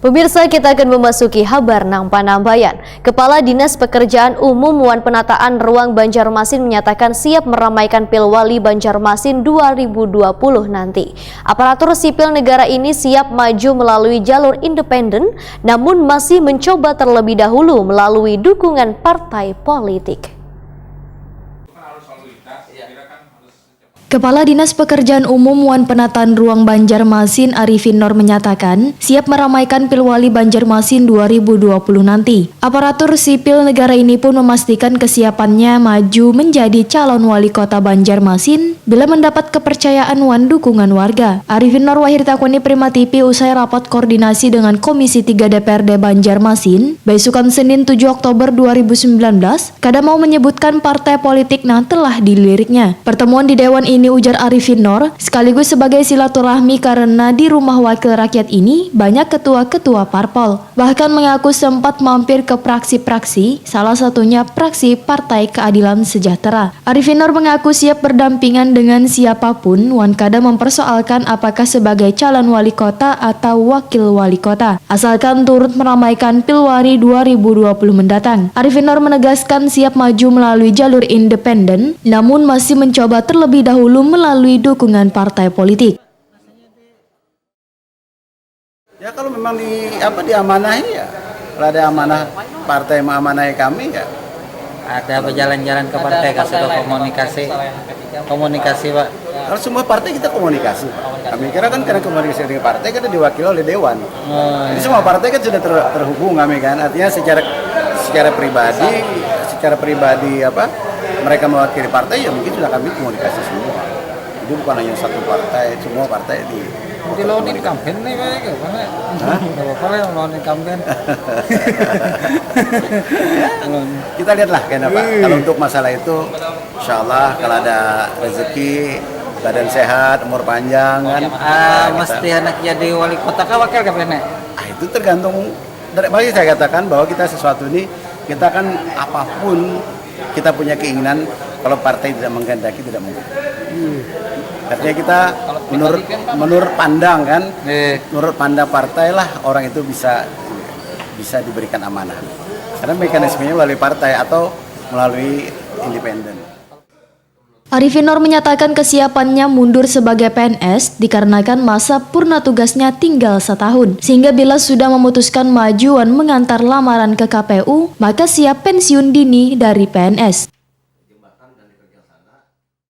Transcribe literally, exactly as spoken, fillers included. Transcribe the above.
Pemirsa, kita akan memasuki habar nang panambayan. Kepala Dinas Pekerjaan Umum wan Penataan Ruang Banjarmasin menyatakan siap meramaikan Pilwali Banjarmasin dua ribu dua puluh nanti. Aparatur sipil negara ini siap maju melalui jalur independen, namun masih mencoba terlebih dahulu melalui dukungan partai politik. Kepala Dinas Pekerjaan Umum wan Penataan Ruang Banjarmasin, Arifin Nor, menyatakan siap meramaikan Pilwali Banjarmasin dua ribu dua puluh nanti. Aparatur sipil negara ini pun memastikan kesiapannya maju menjadi calon wali kota Banjarmasin bila mendapat kepercayaan wan dukungan warga. Arifin Nor wahid ditakuni Prima T V usai rapat koordinasi dengan Komisi tiga D P R D Banjarmasin, baisukan Senin tujuh Oktober dua ribu sembilan belas, kada mau menyebutkan partai politik nang telah diliriknya. Pertemuan di Dewan ini, ujar Arifin Nor, sekaligus sebagai silaturahmi karena di Rumah Wakil Rakyat ini banyak ketua-ketua parpol. Bahkan mengaku sempat mampir ke praksi-praksi, salah satunya praksi Partai Keadilan Sejahtera. Arifin Nor mengaku siap berdampingan dengan siapapun wan kada mempersoalkan apakah sebagai calon wali kota atau wakil wali kota, asalkan turut meramaikan Pilwali dua ribu dua puluh mendatang. Arifin Nor menegaskan siap maju melalui jalur independen, namun masih mencoba terlebih dahulu melalui dukungan partai politik. Ya, kalau memang di apa, diamanahi, ya, kalau ada amanah, partai mengamanahi kami, ya. Ada berjalan-jalan ke partai, kasih tahu komunikasi, komunikasi, Pak. Kalau semua partai kita komunikasi, Pak. Kami kira kan karena komunikasi dengan partai kan diwakili oleh dewan. Jadi semua partai kan sudah ter- terhubung kami kan. Artinya secara secara pribadi, secara pribadi apa, mereka mewakili partai, ya mungkin sudah kami komunikasi semua. Jadi bukan hanya satu partai, semua partai di Di lawan incumbent nih, kayak gimana? Hah? Gak apa-apa lah, lawan incumbent. Kita lihatlah kayak apa. Kalau untuk masalah itu, insya Allah kalau ada rezeki, badan sehat, umur panjang kan. Ah, mesti anak jadi wali kota kah, wakil kah, Pak? Ah, itu tergantung. Dari bagi saya katakan bahwa kita sesuatu ini, kita kan apapun kita punya keinginan, kalau partai tidak menghendaki, tidak mungkin. Artinya kita menurut menurut pandang kan, Eh, menurut pandang partai lah orang itu bisa bisa diberikan amanah. Karena mekanismenya melalui partai atau melalui independen. Arifin Nor menyatakan kesiapannya mundur sebagai P N S dikarenakan masa purna tugasnya tinggal setahun, sehingga bila sudah memutuskan maju wan mengantar lamaran ke K P U, maka siap pensiun dini dari P N S.